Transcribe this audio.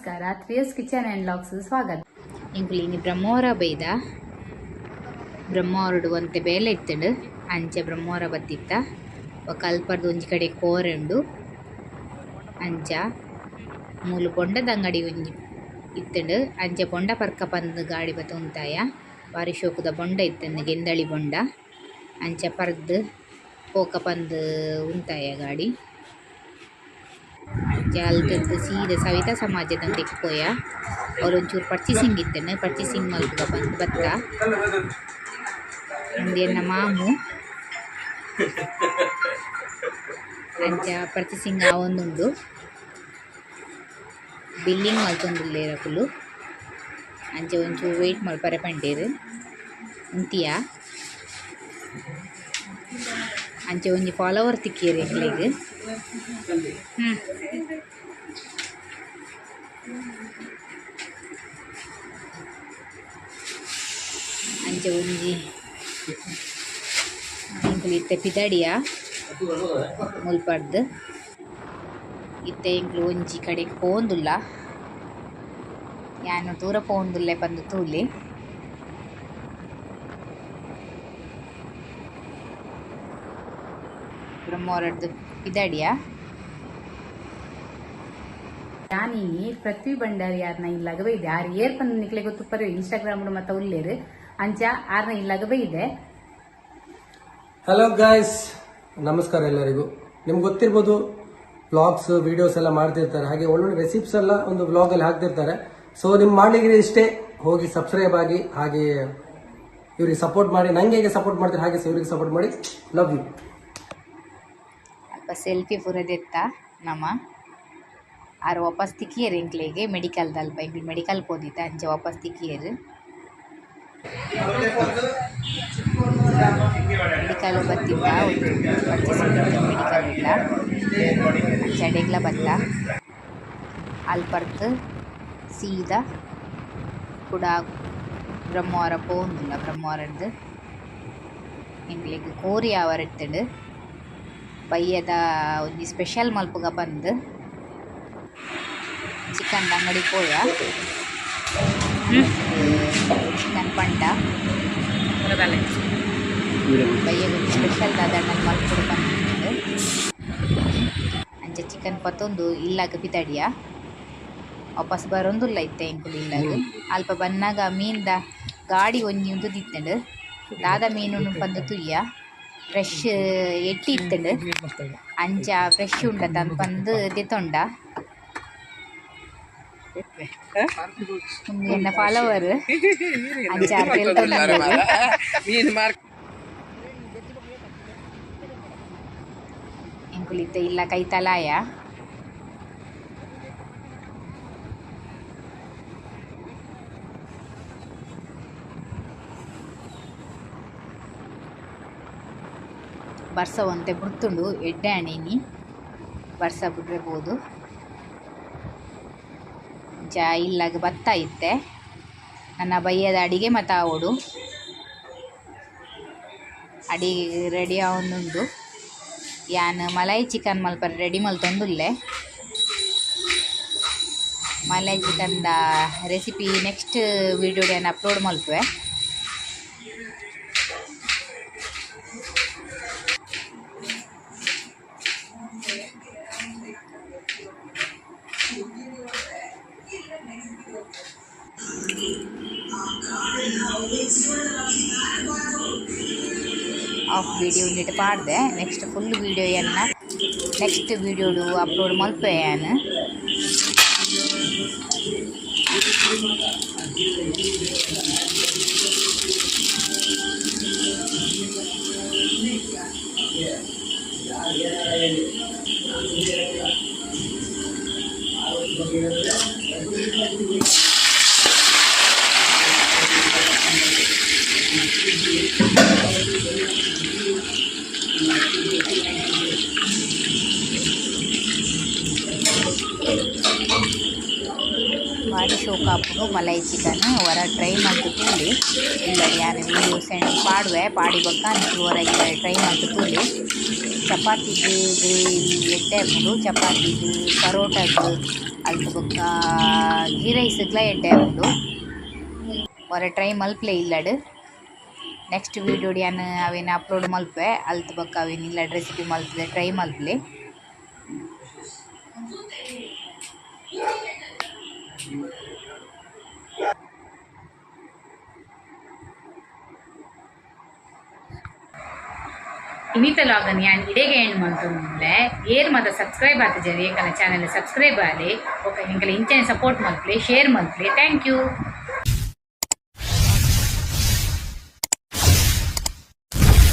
ನಮಸ್ಕಾರ, ತ್ರಿಯಸ್ kitchen and vlogs ಸ್ವಾಗತ. ಎಂಕುಲು ಇನಿ ಬ್ರಹ್ಮೋರ ಬೈದ. ಬ್ರಹ್ಮಾವರಡ್ ಒಂತೆ ಬೇಲೆ ಇತ್ತುಂಡು, ಅಂಚ ಬ್ರಹ್ಮಾವರ ಬತ್ತಿತ್ತ. ಬೊಕ ಅಲ್ಪರ್ದ್ ಒಂಜಿ ಕಡೆ ಕೋರೆ ಉಂಡು. ಅಂಚ ಮೂಲು ಬೊಂಡದ ಅಂಗಡಿ ಒಂಜಿ ಇತ್ತುಂಡು. ಅಂಚ ಬೊಂಡ ಪರ್ಕ ಪಂದ್ ಗಾಡಿ ಬತ್ತ್ ಉಂತಾಯ. ಬಾರಿ ಶೋಕುದ ಬೊಂಡ ಇತ್ತುಂಡು, ಗೆಂದಳಿ ಬೊಂಡ. ಅಂಚ ಪರ್ದ್ ಪೋಕ ಪಂದ್ ಉಂತಾಯ ಗಾಡಿ. ಅಂಚ ಅಲ್ತುರ್ದು ಸೀದಾ ಸವಿತಾ ಸಮಾಜದ ಉಂದೆಕ್ ಪೋಯ. ಅವ್ಲು ಒಂಚೂರು ಪರ್ಚೇಸಿಂಗ್ ಇತ್ತುಂಡು, ಪರ್ಚೇಸಿಂಗ್ ಮಲ್ಪುಗ ಪಂದ್ ಬತ್ತ. ಉಂದು ಎನ್ನ ಮಾಮು. ಅಂಚ ಪರ್ಚೇಸಿಂಗ್ ಆವೊಂದುಂಡು. ಬಿಲ್ಲಿಂಗ್ ಮಲ್ತೊಂದುಲ್ಲೆರ್ ಅಕುಲು. ಅಂಚ ಒಂಚೂರು ವೈಟ್ ಮಲ್ಪರೆ ಪಂಡೆರ್. ಉಂತಿಯ. ಅಂಚ ಒಂಜಿ ಫಾಲೋವರ್ ತಿಕ್ಕಿಯೆರ್ ಎಂಕ್ಲೆಗ್. ಅಂಚ ಒಂಜಿ ಎಂಕುಲು ಇತ್ತೆ ಪಿದಡಿಯ ಮುಲ್ಪರ್ದ್. ಇತ್ತೆ ಎಂಕುಲು ಒಂಜಿ ಕಡೆಕ್ ಪೋವೊಂದುಲ್ಲ. ಯಾನ್ ದೂರ ಪೋವೊಂದುಲ್ಲೆ ಪಂದ್ ತೂಲೆ. ಬ್ರಹ್ಮಾವರಡ್ದ್ ಪಿದಡಿಯ. ಯಾನಿನಿ ಪೃಥ್ವಿ ಭಂಡಾರಿ ಆರ್ನ ಇಲ್ಲಗ ಬೈದೆ. ಆರ್ ಏರ್ ಪಂದ್ ನಿಕ್ಲೆ ಗೊತ್ತುಪ್ಪರೆ, ಇನ್ಸ್ಟಾಗ್ರಾಮ್ ಮತ್ತ ಉಲ್ಲೇರ್. ಅಂಚ ಆರ್ನ ಇಲ್ಲಗ ಬೈದೆ. ಹಲೋ ಗಾಯ್ಸ್, ನಮಸ್ಕಾರ ಎಲ್ಲರಿಗೂ. ನಿಮ್ಗೆ ಗೊತ್ತಿರ್ಬೋದು, ವ್ಲಾಗ್ಸ್ ವಿಡಿಯೋಸ್ ಎಲ್ಲ ಮಾಡ್ತಿರ್ತಾರೆ, ಹಾಗೆ ಒಳ್ಳೊಳ್ಳೆ ರೆಸಿಪ್ಸ್ ಎಲ್ಲ ಒಂದು ವ್ಲಾಗ್ ಅಲ್ಲಿ ಹಾಕ್ತಿರ್ತಾರೆ. ಸೊ ನಿಮ್ ಮಾಡ್ಲಿಕ್ಕೆ ಇಷ್ಟೇ, ಹೋಗಿ ಸಬ್ಸ್ಕ್ರೈಬ್ ಆಗಿ, ಹಾಗೆ ಇವ್ರಿಗೆ ಸಪೋರ್ಟ್ ಮಾಡಿ. ನಂಗೆ ಹೇಗೆ ಸಪೋರ್ಟ್ ಮಾಡ್ತಾರೆ ಹಾಗೆ ಇವರಿಗೆ ಸಪೋರ್ಟ್ ಮಾಡಿ. Love you. ಅಲ್ಪ ಸೆಲ್ಫಿ ಪೂರ ದೆತ್ತ ನಮ. ಆರ್ ವಾಪಸ್ ತಿಕ್ಕಿಯೆರ್ ಎಂಕ್ಲೆಗ್ ಮೆಡಿಕಲ್ ದಲ್ಪ. ಎಂಕ್ಲು ಮೆಡಿಕಲ್ ಪೋದಿತ್ತ, ಅಂಚ ವಾಪಸ್ ತಿಕ್ಕಿಯೆರ್. ಮೆಡಿಕಲ್ ಬತ್ತಿತ್ತ, ಪರ್ಚೇಸಿಂಗ್ ಮೆಡಿಕಲ್ ಡ್ಲ. ಅಂಚ ಅಡೆಗ್ಲ ಬತ್ತ. ಅಲ್ಪರ್ದ್ ಸೀದಾ ಕುಡ ಬ್ರಹ್ಮಾವರ ಪೋವೊಂದುಲ್ಲ. ಬ್ರಹ್ಮಾವರಡ್ದ್ ಎಂಕ್ಲೆಗ್ ಕೋರಿ ಆವರೆ ಇತ್ತುಂಡು. ಬಯ್ಯದ ಒಂಜಿ ಸ್ಪೆಷಲ್ ಮಲ್ಪುಗ ಪಂದ್ ಚಿಕನ್ ದ ಅಂಗಡಿ ಪೋಯ. ಚಿಕನ್ ಪಂಡ ಬಯ್ಯಗ್ ಒಂಜಿ ಸ್ಪೆಷಲ್ ದಾದಾಂಡಲ ಮಲ್ಪೊಡು ಪಂದ್. ಅಂಚ ಚಿಕನ್ ಪತೊಂದು ಇಲ್ಲಗ್ ಪಿದಡಿಯ. ವಾಪಸ್ ಬರೊಂದುಲ್ಲ ಇತ್ತೆ ಎಂಕುಲು ಇಲ್ಲಗ್. ಅಲ್ಪ ಬನ್ನಗ ಮೀನ್ದ ಗಾಡಿ ಒಂಜಿ ಉಂತುದಿತ್ತುಂಡು. ದಾದ ಮೀನುಂಡು ಪಂದ್ ತೂಯ. ಫ್ರೆಶ್ ಎಟ್ಟಿ ಇತ್ತುಂಡು. ಅಂಚ ಫ್ರೆಶ್ ಉಂಡತ ಪಂದ್ ದೆತೊಂಡ. ಉಂದು ಎನ್ನ ಫಾಲೋವರ್. ಅಂಚ ಆರ್ ತೆಲ್ತೊಂದುಲ್ಲೆರ್. ಎಂಕುಲು ಇತ್ತೆ ಇಲ್ಲ ಕೈತಲಾಯ. ಬರ್ಸ ಒಂತೆ ಬುಡ್ತುಂಡು, ಎಡ್ಡೆ ಆಂಡ್ ಇನಿ. ಬರ್ಸ ಬುಡ್ರೆ ಪೋದು. ಅಂಚ ಇಲ್ಲಗ್ ಬತ್ತ ಇತ್ತೆ. ನನ ಬಯ್ಯದ ಅಡಿಗೆ ಮಾತ ಆವೊಡು. ಅಡಿಗೆ ರೆಡಿ ಆವೊಂದುಂಡು. ಯಾನ್ ಮಲಾಯಿ ಚಿಕನ್ ಮಲ್ಪರೆ ರೆಡಿ ಮಲ್ತೊಂದುಲ್ಲೆ. ಮಲಾಯಿ ಚಿಕನ್ ದ ರೆಸಿಪಿ ನೆಕ್ಸ್ಟ್ ವಿಡಿಯೋ ಯಾನ್ ಅಪ್ಲೋಡ್ ಮಲ್ಪುವೆ. ಆಫ್ ವಿಡಿಯೋ ಉಂದೆಟ್ ಪಾಡ್ದೆ. ನೆಕ್ಸ್ಟ್ ಫುಲ್ ವಿಡಿಯೋ ಎನ್ನ ನೆಕ್ಸ್ಟ್ ವಿಡಿಯೋಡು ಅಪ್ಲೋಡ್ ಮಲ್ಪುವೆ ಯಾನ್. ಬಾರಿ ಶೋಕು ಆಪುಂಡು ಮಲೈ ಚಿಕನ್. ಒರ ಟ್ರೈ ಮಲ್ತ್ ತೂಲೆ. ಇಲ್ಲಡ್ ಯಾನ್ ವೀಡಿಯೋ ಸೆಂಡ್ ಪಾಡುವೆ. ಪಾಡಿ ಬೊಕ್ಕ ನಿಕುಲು ಒರ ಇಲ್ಲಡ್ ಟ್ರೈ ಮಲ್ತ್ ತೂಲೆ. ಚಪಾತಿಗ್ ಗ್ರೇವಿ ಎಡ್ಡೆ ಆಪುಂಡು. ಚಪಾತಿಗ್, ಪರೋಟಗ್. ಅಲ್ತ್ ಬೊಕ್ಕ ಗೀ ರೈಸ್ಗ್ಲ ಎಡ್ಡೆ ಉಂಡು. ಒರ ಟ್ರೈ ಮಲ್ಪಲೆ ಇಲ್ಲಡ್. ನೆಕ್ಸ್ಟ್ ವೀಡಿಯೋ ಯಾನ್ ಅವೆನ್ ಅಪ್ಲೋಡ್ ಮಲ್ಪುವೆ. ಅಲ್ತ್ ಬೊಕ್ಕ ಅವೆನ್ ಇಲ್ಲಡ್ ರೆಸಿಪಿ ಮಲ್ತ್‌ದ್ ಟ್ರೈ ಮಲ್ಪಲೆ. ಇನಿತ ಲಾಗನ್ ಯಾನ್ ಇಡೆಗೆ ಎಂಡ್ ಮಲ್ತೊಂದುಲ್ಲೆ. ಏರ್ ಮಾತ ಸಬ್ಸ್ಕ್ರೈಬ್ ಆತಿಜೆರ್ ಎಂಕಲ್ನ ಚಾನೆಲ್ ಸಬ್ಸ್ಕ್ರೈಬ್ ಆಲೆ. ಬೊಕ ಎಂಕಲೆ ಇಂಚನೆ ಸಪೋರ್ಟ್ ಮಲ್ಪಲೆ, ಶೇರ್ ಮಲ್ಪಲೆ. Thank you.